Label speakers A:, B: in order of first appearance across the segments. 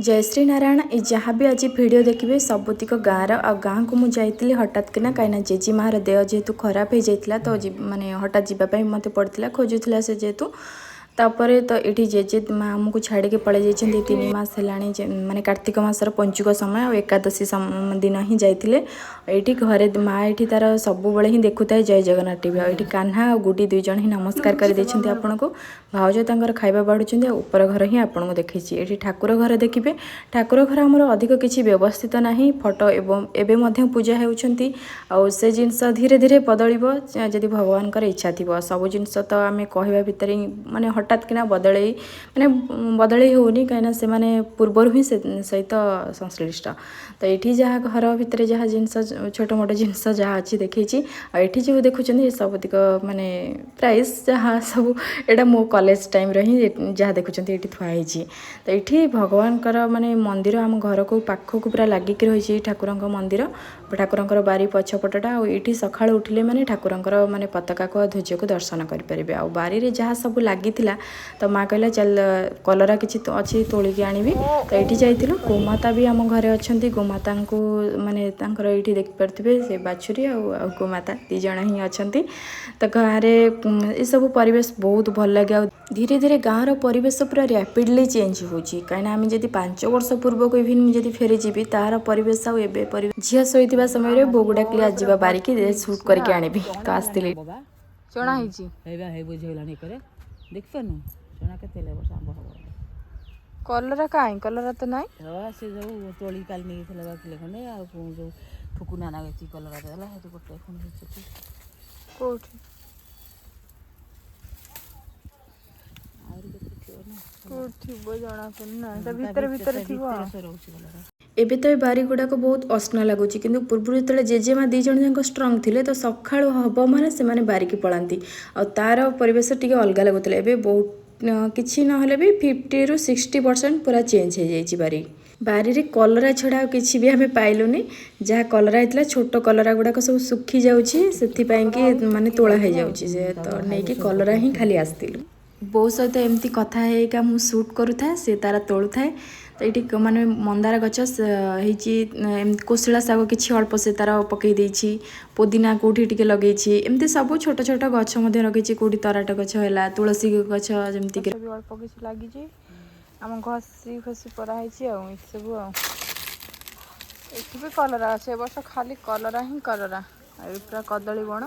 A: ଜୟ ଶ୍ରୀ ନାରାୟଣ। ଏ ଯାହା ବି ଆଜି ଭିଡ଼ିଓ ଦେଖିବେ, ସବୁତିକ ଗାଁର। ଆଉ ଗାଁକୁ ମୁଁ ଯାଇଥିଲି ହଠାତ୍ କିନା, କାହିଁକିନା ଜେଜେମାର ଦେହ ଯେହେତୁ ଖରାପ ହେଇଯାଇଥିଲା, ତ ମାନେ ହଠାତ୍ ଯିବା ପାଇଁ ମୋତେ ପଡ଼ିଥିଲା, ଖୋଜୁଥିଲା ସେ ଯେହେତୁ। ତାପରେ ତ ଏଠି ଜେଜେ ମା ଆମକୁ ଛାଡ଼ିକି ପଳେଇ ଯାଇଛନ୍ତି 3 ମାସ ହେଲାଣି। ମାନେ କାର୍ତ୍ତିକ ମାସର ପଞ୍ଚୁକ ସମୟ ଆଉ ଏକାଦଶୀ ଦିନ ହିଁ ଯାଇଥିଲେ। ଏଇଠି ଘରେ ମା ଏଇଠି ତାର ସବୁବେଳେ ହିଁ ଦେଖୁଥାଏ ଜୟ ଜଗନ୍ନାଥ ଟିଭି। ଆଉ ଏଇଠି କାହ୍ନା ଆଉ ଗୁଡ଼ି ଦୁଇ ଜଣ ହିଁ ନମସ୍କାର କରିଦେଇଛନ୍ତି ଆପଣଙ୍କୁ। ଭାଉଜ ତାଙ୍କର ଖାଇବା ବାଢ଼ୁଛନ୍ତି ଆଉ ଉପର ଘର ହିଁ ଆପଣଙ୍କୁ ଦେଖେଇଛି। ଏଠି ଠାକୁର ଘର ଦେଖିବେ। ଠାକୁର ଘର ଆମର ଅଧିକ କିଛି ବ୍ୟବସ୍ଥିତ ନାହିଁ। ଫଟୋ ଏବଂ ଏବେ ମଧ୍ୟ ପୂଜା ହେଉଛନ୍ତି ଆଉ ସେ ଜିନିଷ ଧୀରେ ଧୀରେ ବଦଳିବ, ଯଦି ଭଗବାନଙ୍କର ଇଚ୍ଛା ଥିବ। ସବୁ ଜିନିଷ ତ ଆମେ କହିବା ଭିତରେ ହିଁ ମାନେ ହଠାତ୍ କିନା ବଦଳେଇ, ମାନେ ବଦଳେଇ ହେଉନି, କାହିଁକିନା ସେମାନେ ପୂର୍ବରୁ ହିଁ ସେ ସହିତ ସଂଶ୍ଳିଷ୍ଟ। ତ ଏଇଠି ଯାହା ଘର ଭିତରେ ଯାହା ଜିନିଷ, ଛୋଟ ମୋଟ ଜିନିଷ ଯାହା ଅଛି ଦେଖେଇଛି। ଆଉ ଏଠି ଯେଉଁ ଦେଖୁଛନ୍ତି, ଏ ସବୁତିକ ମାନେ ପ୍ରାଇସ୍ ଯାହା ସବୁ, ଏଇଟା ମୋ କଲେଜ ଟାଇମ୍ର ହିଁ ଯାହା ଦେଖୁଛନ୍ତି ଏଇଠି ଥୁଆ ହେଇଛି। ତ ଏଇଠି ଭଗବାନଙ୍କର ମାନେ ମନ୍ଦିର ଆମ ଘରକୁ ପାଖକୁ ପୁରା ଲାଗିକି ରହିଛି, ଠାକୁରଙ୍କ ମନ୍ଦିର, ଠାକୁରଙ୍କର ବାରି ପଛପଟଟା। ଆଉ ଏଇଠି ସକାଳୁ ଉଠିଲେ ମାନେ ଠାକୁରଙ୍କର ମାନେ ପତାକାକୁ ଆଉ ଧ୍ୱଜକୁ ଦର୍ଶନ କରିପାରିବେ। ଆଉ ବାରିରେ ଯାହା ସବୁ ଲାଗିଥିଲା, ତ ମା କହିଲା, ଚାଲ କଲରା କିଛି ଅଛି ତୋଳିକି ଆଣିବି। ତ ଏଇଠି ଯାଇଥିଲୁ। ଗୋମାତା ବି ଆମ ଘରେ ଅଛନ୍ତି। ଗୋମାତାଙ୍କୁ ମାନେ ତାଙ୍କର ଏଇଠି ଦେଖିପାରୁଥିବେ, ସେ ବାଛୁରୀ ଆଉ ଗୋମାତା ଦୁଇ ଜଣ ହିଁ ଅଛନ୍ତି। ତ ଗାଁରେ ଏସବୁ ପରିବେଶ ବହୁତ ଭଲ ଲାଗେ। ଆଉ ଧୀରେ ଧୀରେ ଗାଁର ପରିବେଶ ପୁରା ରାପିଡ଼ଲି ଚେଞ୍ଜ ହେଉଛି, କାହିଁକିନା ଆମେ ଯଦି 5 ବର୍ଷ ପୂର୍ବକୁ ଇଭିନ୍ ମୁଁ ଯଦି ଫେରିଯିବି, ତାର ପରିବେଶ ଆଉ ଏବେ ପରିବେଶ। ଝିଅ ଶୋଇଥିବା ସମୟରେ ବୋଉକୁ ଡାକିଲି, ଆଜି ଯିବା ବାରିକି, ସୁଟ୍ କରିକି ଆଣିବି। ତ ଆସିଥିଲି।
B: ଆମ୍ବ ବା।
A: ଚଣା ହେଇଛି।
B: ହେଇବା ହେଇ ବୁଝିଗଲାଣି କରେ, ଦେଖିପାରୁନୁ ଚଣା କେତେ ହେଲେ ବର୍ଷ ଆମ୍ବ ହବ।
A: କଲରା କାଇଁ? କଲରା ତ ନାହିଁ।
B: ହଁ, ସେ ଯୋଉ ତୋଳି କାଲି ନେଇଥିଲା ବା କିଲେ ଖଣ୍ଡେ। ଆଉ କୋଉ ଯୋଉ ଠୁକୁ ନାନା ଏତିକି କଲରା ଦେଲା, ସେଠି ଗୋଟେ ଖଣ୍ଡେ ହେଇଛି ସେଠି।
A: କୋଉଠି?
B: ଆହୁରି କେତେ ଥିବ ନା।
A: କୋଉଠି ଥିବ ଜଣା ପଡୁନି ନା। ତା
B: ତା
A: ଭିତରେ ଭିତରେ
B: ତା
A: ଥିବ।
B: ଭିତରେ ସେ ରହୁଛି କଲରା।
A: ଏବେ ତ ଏ ବାରି ଗୁଡ଼ାକ ବହୁତ ଅସନା ଲାଗୁଛି, କିନ୍ତୁ ପୂର୍ବରୁ ଯେତେବେଳେ ଜେଜେମା ଦୁଇ ଜଣ ଯାକ ଷ୍ଟ୍ରଙ୍ଗ ଥିଲେ, ତ ସକାଳୁ ହବ ମାନେ ସେମାନେ ବାରିକି ପଳାନ୍ତି ଆଉ ତାର ପରିବେଶ ଟିକେ ଅଲଗା ଲାଗୁଥିଲା। ଏବେ ବହୁତ କିଛି ନହେଲେ ବି 50ରୁ 60% ପୁରା ଚେଞ୍ଜ ହେଇଯାଇଛି ବାରି। ବାରିରେ କଲରା ଛଡ଼ା ଆଉ କିଛି ବି ଆମେ ପାଇଲୁନି। ଯାହା କଲରା ହେଇଥିଲା, ଛୋଟ କଲରା ଗୁଡ଼ାକ ସବୁ ଶୁଖି ଯାଉଛି, ସେଥିପାଇଁ କି ମାନେ ତୋଳା ହେଇଯାଉଛି ସେ। ତ ନେଇକି କଲରା ହିଁ ଖାଲି ଆସିଥିଲୁ। ବୋଉ ସହିତ ଏମିତି କଥା ହେଇକା ମୁଁ ସୁଟ୍ କରୁଥାଏ, ସେ ତାର ତୋଳୁଥାଏ। ତ ଏଇଠି ମାନେ ମନ୍ଦାର ଗଛ ହେଇଛି, ଏମିତି କୋଶଳା ଶାଗ କିଛି ଅଳ୍ପ ସେ ତାର ପକେଇ ଦେଇଛି, ପୋଦିନା କେଉଁଠି ଟିକେ ଲଗେଇଛି, ଏମିତି ସବୁ ଛୋଟ ଛୋଟ ଗଛ ମଧ୍ୟ ଲଗେଇଛି। କେଉଁଠି ତରାଟ ଗଛ ହେଲା, ତୁଳସୀ ଗଛ ଯେମିତିକି
C: ବି ଅଳ୍ପ କିଛି ଲାଗିଛି। ଆମ ଘଷି ଫସି ପରା ହେଇଛି ଆଉ ଏସବୁ। ଆଉ ଏଠି ବି କଲରା ଅଛି। ଏ ବର୍ଷ ଖାଲି କଲରା ହିଁ କଲରା। ଆଉ ଏ ପୁରା କଦଳୀ ବଣ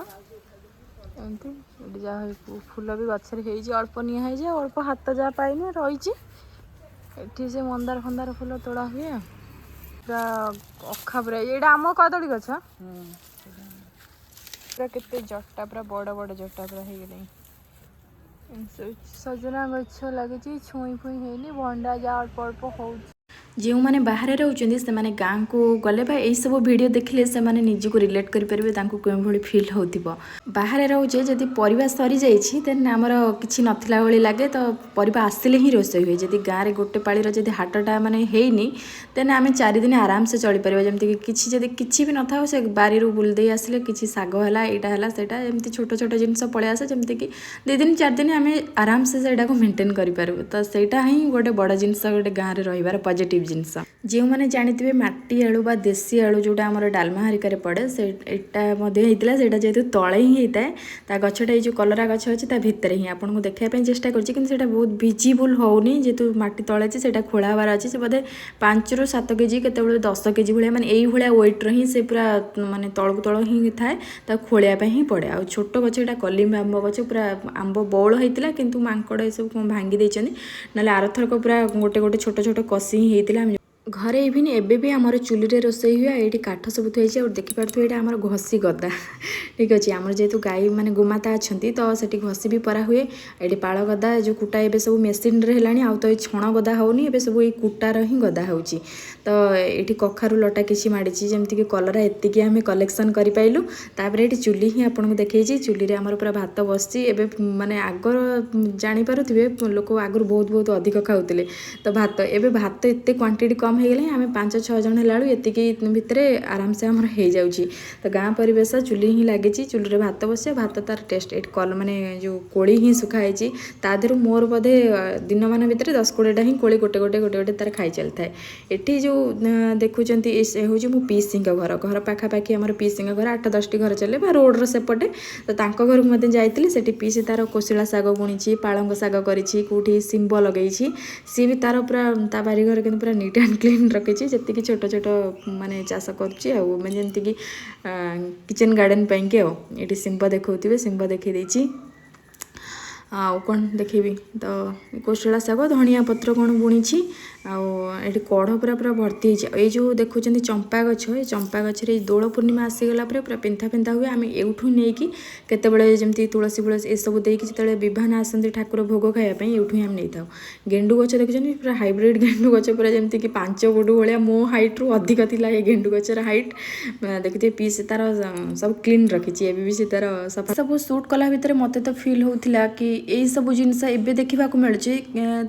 C: ଏମିତି। ଏଠି ଯାହା ଫୁଲ ବି ଗଛରେ ହେଇଛି, ଅଳ୍ପ ନିଆ ହେଇଛି ଆଉ ଅଳ୍ପ ହାତ ଯାହା ପାଇନି ରହିଛି। ଏଠି ସେ ମନ୍ଦାର ଫନ୍ଦାର ଫୁଲ ତୋଳା ହୁଏ। ଆଉ ପୁରା ଅଖା ପୁରା। ଏଇଟା ଆମ କଦଳୀ ଗଛ। ପୁରା କେତେ ଜଟା, ପୁରା ବଡ଼ ବଡ଼ ଜଟା ପୁରା ହେଇଗଲାଣି। ଏମିତି ସବୁ ସଜନା ଗଛ ଲାଗିଛି, ଛୁଇଁ ଫୁଇଁ ହେଇନି, ଭଣ୍ଡା ଯାହା ଅଳ୍ପ ଅଳ୍ପ ହଉଛି।
A: ଯେଉଁମାନେ ବାହାରେ ରହୁଛନ୍ତି, ସେମାନେ ଗାଁକୁ ଗଲେ ବା ଏଇସବୁ ଭିଡ଼ିଓ ଦେଖିଲେ ସେମାନେ ନିଜକୁ ରିଲେଟ୍ କରିପାରିବେ, ତାଙ୍କୁ କେଉଁଭଳି ଫିଲ୍ ହେଉଥିବ। ବାହାରେ ରହୁଛେ, ଯଦି ପରିବା ସରିଯାଇଛି, ଦେନ୍ ଆମର କିଛି ନଥିଲା ଭଳି ଲାଗେ। ତ ପରିବା ଆସିଲେ ହିଁ ରୋଷେଇ ହୁଏ। ଯଦି ଗାଁରେ ଗୋଟେ ପାଳିର ଯଦି ହାଟଟା ମାନେ ହେଇନି, ଦେନ୍ ଆମେ 4 ଦିନ ଆରାମସେ ଚଳିପାରିବା। ଯେମିତିକି କିଛି ଯଦି କିଛି ବି ନଥାଉ, ସେ ବାରିରୁ ବୁଲି ଦେଇ ଆସିଲେ କିଛି ଶାଗ ହେଲା, ଏଇଟା ହେଲା, ସେଇଟା, ଏମିତି ଛୋଟ ଛୋଟ ଜିନିଷ ପଳେଇ ଆସେ, ଯେମିତିକି 2 ଦିନ 4 ଦିନ ଆମେ ଆରାମସେ ସେଇଟାକୁ ମେଣ୍ଟେନ୍ କରିପାରିବୁ। ତ ସେଇଟା ହିଁ ଗୋଟେ ବଡ଼ ଜିନିଷ, ଗୋଟେ ଗାଁରେ ରହିବାର ପଜିଟିଭ୍ ଜିନିଷ। ଯେଉଁମାନେ ଜାଣିଥିବେ, ମାଟି ଆଳୁ ବା ଦେଶୀ ଆଳୁ, ଯେଉଁଟା ଆମର ଡାଲମା ହରିକାରେ ପଡ଼େ, ସେ ଏଇଟା ମଧ୍ୟ ହେଇଥିଲା। ସେଇଟା ଯେହେତୁ ତଳେ ହିଁ ହେଇଥାଏ ତା ଗଛଟା, ଏଇ ଯେଉଁ କଲରା ଗଛ ଅଛି ତା ଭିତରେ ହିଁ ଆପଣଙ୍କୁ ଦେଖିବା ପାଇଁ ଚେଷ୍ଟା କରୁଛି, କିନ୍ତୁ ସେଇଟା ବହୁତ ଭିଜିବୁଲ୍ ହେଉନି, ଯେହେତୁ ମାଟି ତଳେ ଅଛି। ସେଇଟା ଖୋଳା ହେବାର ଅଛି। ସେ ବୋଧେ 5ରୁ 7 କେଜି, କେତେବେଳେ 10 କେଜି ଭଳିଆ, ମାନେ ଏଇଭଳିଆ ୱେଟ୍ର ହିଁ ସେ ପୁରା ମାନେ ତଳକୁ ତଳ ହିଁ ଥାଏ। ତାକୁ ଖୋଳିବା ପାଇଁ ହିଁ ପଡ଼େ। ଆଉ ଛୋଟ ଗଛ, ଏଇଟା କଲିମ୍ବି ଆମ୍ବ ଗଛ। ପୁରା ଆମ୍ବ ବଉଳ ହେଇଥିଲା, କିନ୍ତୁ ମାଙ୍କଡ଼ ଏସବୁ କ'ଣ ଭାଙ୍ଗି ଦେଇଛନ୍ତି। ନହେଲେ ଆରଥରକ ପୁରା ଗୋଟେ ଗୋଟେ ଛୋଟ ଛୋଟ କଷି ହିଁ ହେଇଥିଲା। ଆମେ ଘରେ ଇଭିନ୍ ଏବେ ବି ଆମର ଚୁଲିରେ ରୋଷେଇ ହୁଏ। ଆଉ ଏଇଠି କାଠ ସବୁ ଥୁଆ ହେଇଛି। ଆଉ ଦେଖିପାରୁଥିବେ, ଏଇଟା ଆମର ଘଷି ଗଦା। ଠିକ୍ ଅଛି, ଆମର ଯେହେତୁ ଗାଈ ମାନେ ଗୋମାତା ଅଛନ୍ତି, ତ ସେଠି ଘଷି ବି ପରା ହୁଏ। ଏଠି ପାଳ ଗଦା ଯେଉଁ କୁଟା, ଏବେ ସବୁ ମେସିନରେ ହେଲାଣି, ଆଉ ତ ଏଇ ଛଣ ଗଦା ହେଉନି, ଏବେ ସବୁ ଏଇ କୁଟାର ହିଁ ଗଦା ହେଉଛି। ତ ଏଇଠି କଖାରୁ ଲଟା କିଛି ମାଡ଼ିଛି। ଯେମିତିକି କଲରା ଏତିକି ଆମେ କଲେକ୍ସନ୍ କରିପାଇଲୁ। ତାପରେ ଏଇଠି ଚୁଲି ହିଁ ଆପଣଙ୍କୁ ଦେଖେଇଛି। ଚୁଲିରେ ଆମର ପୁରା ଭାତ ବସିଛି ଏବେ। ମାନେ ଆଗର ଜାଣିପାରୁଥିବେ, ଲୋକ ଆଗରୁ ବହୁତ ବହୁତ ଅଧିକ ଖାଉଥିଲେ ତ ଭାତ। ଏବେ ଭାତ ଏତେ କ୍ୱାଣ୍ଟିଟି କମ୍। ହେଇଗଲାଣି। ଆମେ 5-6 ଜଣ ହେଲା ବେଳକୁ ଏତିକି ଭିତରେ ଆରାମସେ ଆମର ହେଇଯାଉଛି। ତ ଗାଁ ପରିବେଶ, ଚୁଲି ହିଁ ଲାଗିଛି, ଚୁଲିରେ ଭାତ ବସିବ, ଭାତ ତାର ଟେଷ୍ଟ। ଏଠି କଲ ମାନେ ଯେଉଁ କୋଳି ହିଁ ଶୁଖା ହେଇଛି, ତା ଦେହରୁ ମୋର ବୋଧେ ଦିନମାନ ଭିତରେ 10-20ଟା ହିଁ କୋଳି ଗୋଟେ ଗୋଟେ ଗୋଟେ ଗୋଟେ ତାର ଖାଇ ଚାଲିଥାଏ। ଏଠି ଯେଉଁ ଦେଖୁଛନ୍ତି, ଏ ହେଉଛି ମୋ ପିଇସିଙ୍କ ଘର। ଘର ପାଖାପାଖି ଆମର ପିଇସିଙ୍କ ଘର, 8-10ଟି ଘର ଚାଲେ ବା ରୋଡ଼ର ସେପଟେ। ତ ତାଙ୍କ ଘରକୁ ମଧ୍ୟ ଯାଇଥିଲି। ସେଠି ପିଇସି ତାର କୋଶଳା ଶାଗ ବୁଣିଛି, ପାଳଙ୍ଗ ଶାଗ କରିଛି, କେଉଁଠି ଶିମ୍ବ ଲଗେଇଛି। ସିଏ ବି ତାର ପୁରା ତା ବାରିଘର କିନ୍ତୁ ପୁରା ନିଟ୍ ଆଣ୍ଡ କ୍ଲିନ୍ ରଖିଛି। ଯେତିକି ଛୋଟ ଛୋଟ ମାନେ ଚାଷ କରୁଛି ଆଉ ମାନେ ଯେମିତିକି କିଚେନ୍ ଗାର୍ଡ଼େନ୍ ପାଇଁକି। ଆଉ ଏଠି ଶିମ୍ବ ଦେଖାଉଥିବେ, ଶିମ୍ବ ଦେଖେଇ ଦେଇଛି। ଆଉ କ'ଣ ଦେଖେଇବି? ତ କୋଶଳା ଶାଗ, ଧନିଆ ପତ୍ର କ'ଣ ବୁଣିଛି। ଆଉ ଏଠି କଢ଼ ପୁରା ପୁରା ଭର୍ତ୍ତି ହେଇଛି। ଆଉ ଏଇ ଯେଉଁ ଦେଖୁଛନ୍ତି ଚମ୍ପା ଗଛ, ଏ ଚମ୍ପା ଗଛରେ ଏଇ ଦୋଳ ପୂର୍ଣ୍ଣିମା ଆସିଗଲା ପରେ ପୁରା ପିନ୍ଥା ପିନ୍ଥା ହୁଏ। ଆମେ ଏଇଠୁ ନେଇକି କେତେବେଳେ ଯେମିତି ତୁଳସୀ ଫୁଳସୀ ଏସବୁ ଦେଇକି ଯେତେବେଳେ ବିଭାନ ଆସନ୍ତି ଠାକୁର ଭୋଗ ଖାଇବା ପାଇଁ, ଏଇଠୁ ହିଁ ଆମେ ନେଇଥାଉ। ଗେଣ୍ଡୁ ଗଛ ଦେଖୁଛନ୍ତି, ପୁରା ହାଇବ୍ରିଡ଼ ଗେଣ୍ଡୁ ଗଛ, ପୁରା ଯେମିତିକି 5 ଫୁଟ ଭଳିଆ, ମୋ ହାଇଟ୍ରୁ ଅଧିକ ଥିଲା ଏ ଗେଣ୍ଡୁ ଗଛର ହାଇଟ୍। ଦେଖୁଥିବେ, ପିସ୍ ତାର ସବୁ କ୍ଲିନ୍ ରଖିଛି। ଏବେ ବି ସେ ତାର ସଫା ସବୁ ସୁଟ୍ କଲା ଭିତରେ ମୋତେ ତ ଫିଲ୍ ହେଉଥିଲା କି ଏଇସବୁ ଜିନିଷ ଏବେ ଦେଖିବାକୁ ମିଳୁଛି,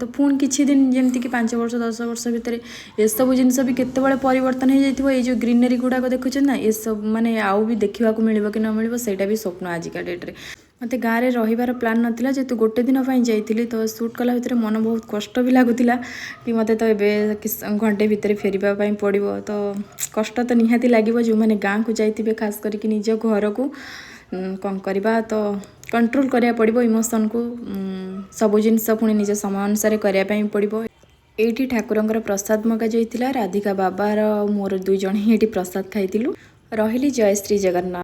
A: ତ ପୁଣି କିଛି ଦିନ, ଯେମିତିକି 5 ବର୍ଷ 10 ବର୍ଷ ଭିତରେ ଏସବୁ ଜିନିଷ ବି କେତେବେଳେ ପରିବର୍ତ୍ତନ ହେଇଯାଇଥିବ। ଏଇ ଯେଉଁ ଗ୍ରିନେରୀ ଗୁଡ଼ାକ ଦେଖୁଛନ୍ତି ନା, ଏସବୁ ମାନେ ଆଉ ବି ଦେଖିବାକୁ ମିଳିବ କି ନ ମିଳିବ, ସେଇଟା ବି ସ୍ୱପ୍ନ ଆଜିକା ଡେଟ୍ରେ। ମୋତେ ଗାଁରେ ରହିବାର ପ୍ଲାନ୍ ନଥିଲା, ଯେହେତୁ ଗୋଟେ ଦିନ ପାଇଁ ଯାଇଥିଲି। ତ ସୁଟ୍ କଲା ଭିତରେ ମନ ବହୁତ କଷ୍ଟ ବି ଲାଗୁଥିଲା କି ମୋତେ ତ ଏବେ ଘଣ୍ଟେ ଭିତରେ ଫେରିବା ପାଇଁ ପଡ଼ିବ। ତ କଷ୍ଟ ତ ନିହାତି ଲାଗିବ ଯେଉଁମାନେ ଗାଁକୁ ଯାଇଥିବେ, ଖାସ କରିକି ନିଜ ଘରକୁ। କ'ଣ କରିବା, ତ କଣ୍ଟ୍ରୋଲ୍ କରିବାକୁ ପଡ଼ିବ ଇମୋସନ୍କୁ। ସବୁ ଜିନିଷ ପୁଣି ନିଜ ସମୟ ଅନୁସାରେ କରିବା ପାଇଁ ପଡ଼ିବ। ଏଇଠି ଠାକୁରଙ୍କର ପ୍ରସାଦ ମଗାଯାଇଥିଲା। ରାଧିକା ବାବାର ଆଉ ମୋର ଦୁଇ ଜଣ ହିଁ ଏଇଠି ପ୍ରସାଦ ଖାଇଥିଲୁ। ରହିଲି, ଜୟ ଶ୍ରୀ ଜଗନ୍ନାଥ।